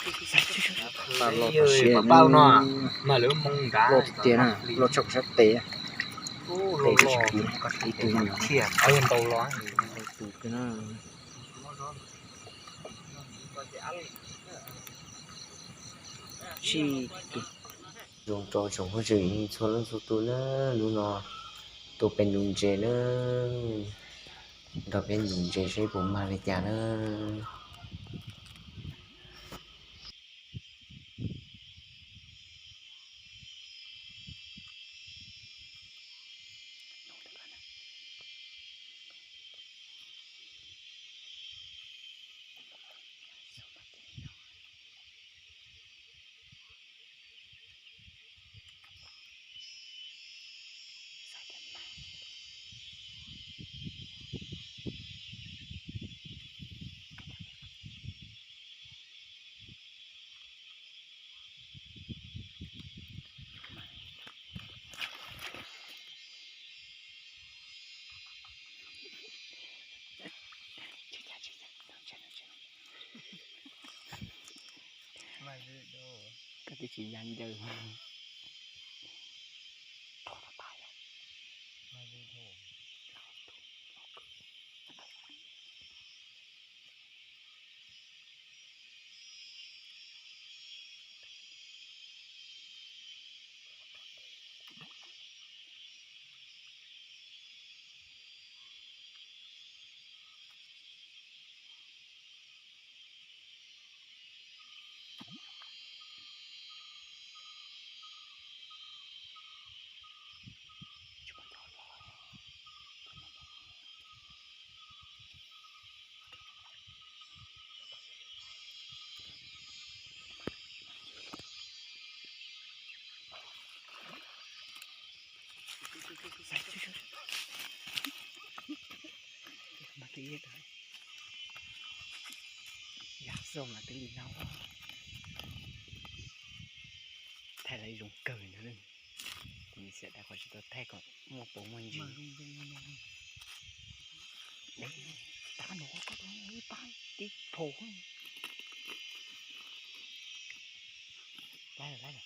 Loj tiag na, loj tshaj kuv sab tes, tes tsis kiv, ib tug me nyuam tus na. Tsib tug. Zoo rau tsoom phooj ywg txhua leej txhua tus na, hnub no tuaj pem ntug ntses na, nrog peb ntug ntses seb puas mag li cas na. Koj twb tsis ya ncaws. Mas twb yog, yog zoo mas twb li no. Thaij lawv zoo kawg ntag. Kuv nim xiam tas kom tsis tau thaij kom muaj pov muaj ntsis. Dej, tab no koj ib pab tib phaum. Laib lawm, laib lawm.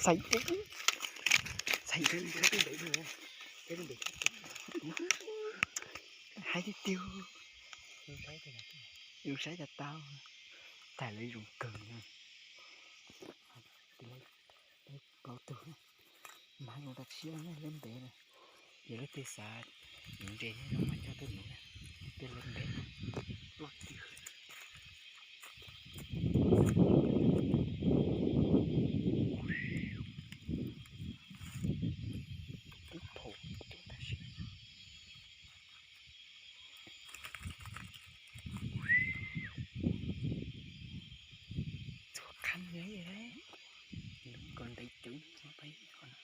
Xaiv, xaiv, hais tiag tiag, zoo saib tas tau, thaij lawv zoo kawg na. Plaub tug, mas zoo tas siab lawm ntev na. Yog leej twg xav yuav ntses nyob no mas coj tuaj yuav na, tej lawm ntev na. Plaub tug. Ib phaum coob tab sis txhua qhab li, lub ko ntev coob txhua qhov no.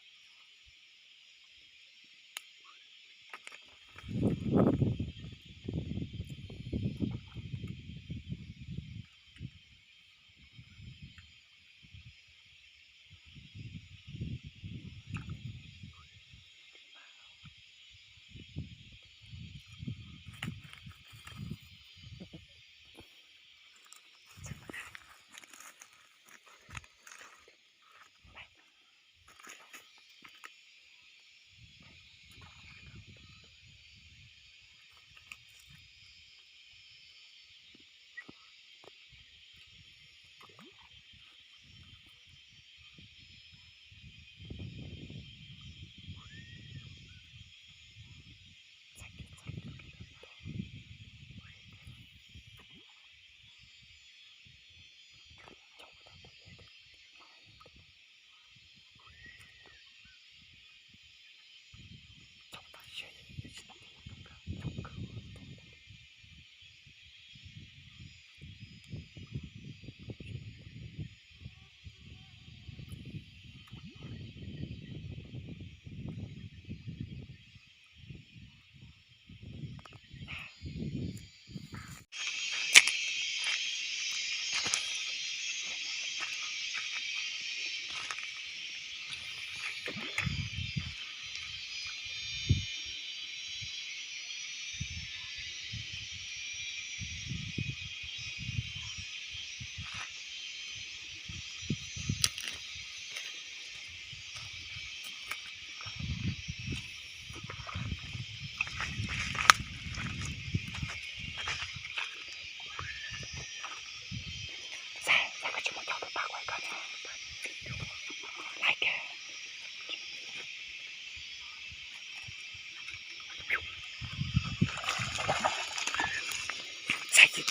Muaj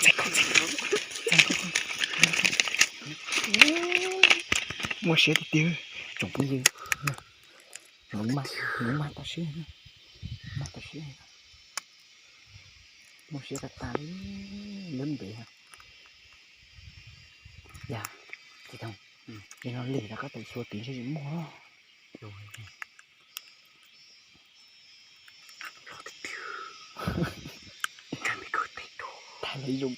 siab tiag tiag tsoom phooj ywg. Nws maj, nws maj tau siab, maj tau siab. Muaj siab tag tag li, lub ntev. Yog, tsis tau, ces no lig rov qab tawm xyuas tim ntshe tsis muaj. Tag li zoo.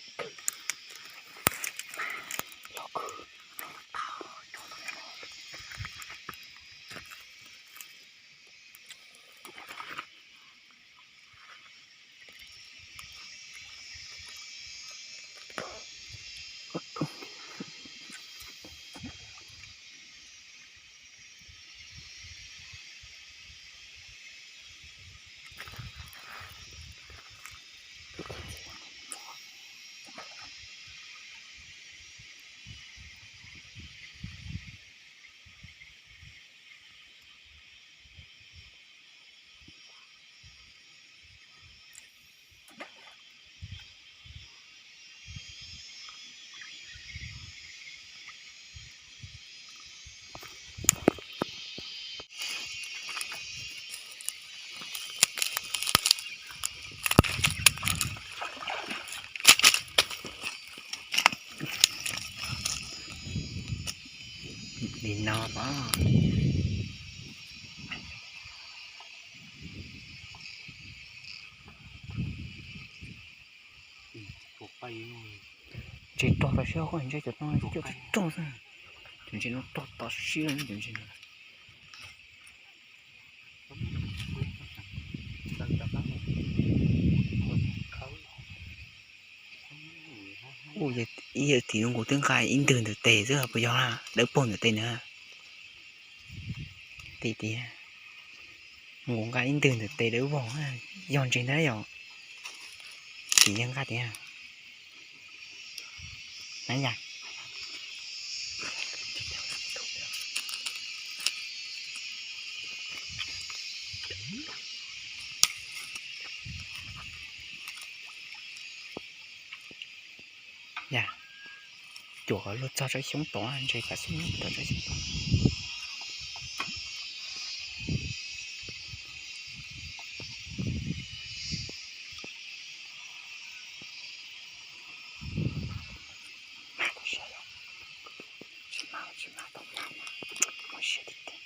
Li no pom. Tsis rog tau siab, ntshe cov no coj tsis rog xwb. Cov ntses no rog tau siab cov ntses no. Ib yam tim no kuv twb nqa ib ntwg ntawm tes xwb puas yog, dawb paug ntawm tes na. Tim tias kuv nqa ib ntwg ntawm tes dawb vog, yog ntses ntag yom. Tim yog nqa tias na yom. Yog, cuam luag txog tsob xyoob tod, ntshe tam sim no tod tsob xyoob tod. Mas tau siab yom, tsis mas tsis mas tau mas, muaj siab tiag tiag.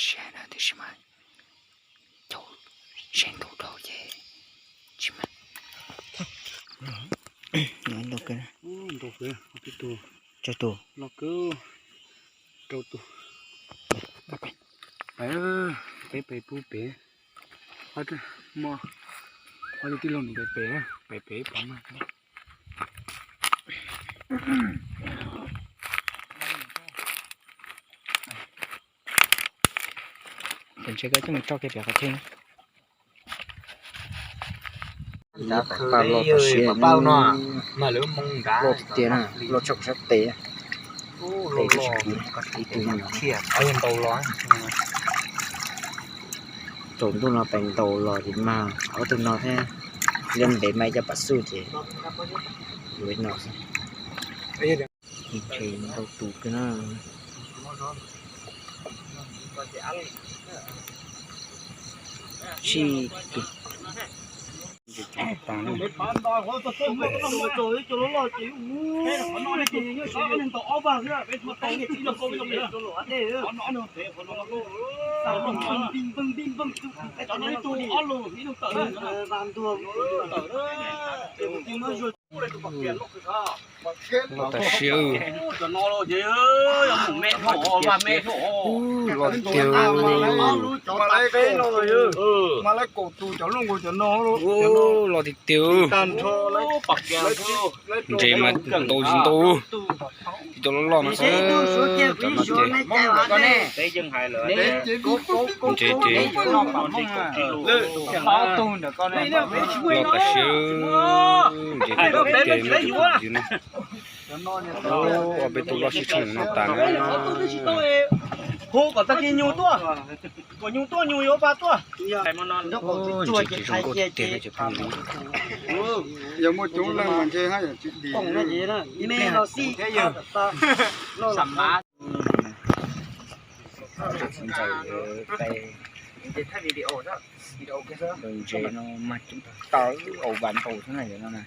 Siab no tiam sis mas caum seb ntuj dhau ces tsis mag. Ntau kawg, tsawg tus? Rau tus. Peb pem pub pem, muaj ob tug tij laug pem pem, pem pem pom mas. Ces ntshe koj coj mus tso kiag pem qhov tsheb. Paj loj tau siab, loj tiag tiag na, loj tshaj kuv sab tes. Tes twb tsis kiv, ib tug no. Tsaus ntuj no pem ntaus los ces mag ob tug no thiab. Liab ntev mas ib co pam xuj ces yuav no xwb. Ntshe ntau tus kawg na. Tsib tus. Loj tas siab. Loj tiag tiag. Loj tiag tiag. Ntses mas ntau tsis ntau. Cov loj loj no xwb, cov no ces ntses ces loj tas siab, ntses ces loj tiag tiag no ces tus no. Ua peb tus loj sib tshooj no tas na. Hu kom tag kis nyuj tuaj, kom nyuj tuaj nyuj yuav pa tuaj. Ntses ces zoo nkauj tiag tiag no cov phooj ywg. Yog muaj coob leej mas ntshe haj yam tsis dim. Ntses no mas coob tas tawv au vas ntaus xwb na yom no na.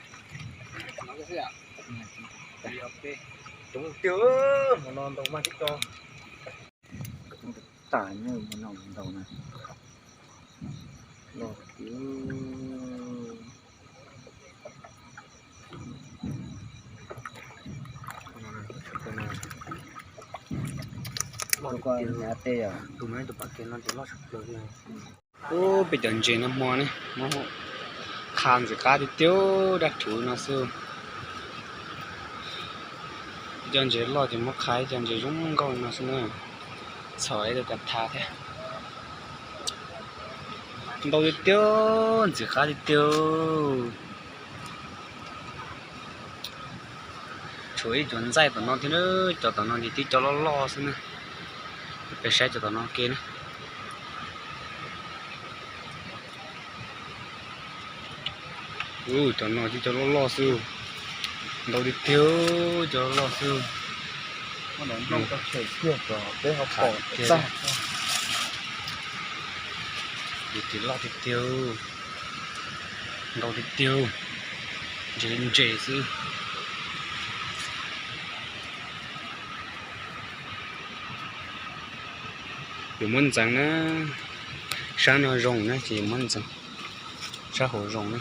Coob tiag, hmo no ntaus mas tib co. Tas na, hmo no ntaus na. Loj tiag. Tus no tus pam kiag no ces loj tshaj plaws li. Ub, peb cov ntses no hmo ne, muab qha ntxim qab tiag tiag, dab rhuv no xwb. Ib co ntses loj ces muab qha ib co ntses zoo nkauj no xwb na. Txhom ib tug kav thas thiab. Ntau tiag tiag, ntxim qab tiag tiag. Tshuav ib cov ntxaij tom no thiab, cov tom no ces tib co loj loj xwb na. Peb saib cov tom no ke na. Ub, cov no tib co loj loj xwb. Ntau tiag tiag, cov loj loj xwb. Ces loj tiag tiag, ntau tiag tiag, ntses ntses xwb. Yuav muab ntxeev na, sab no zoo na ces yuav muab ntxeev, sab hauv zoo na.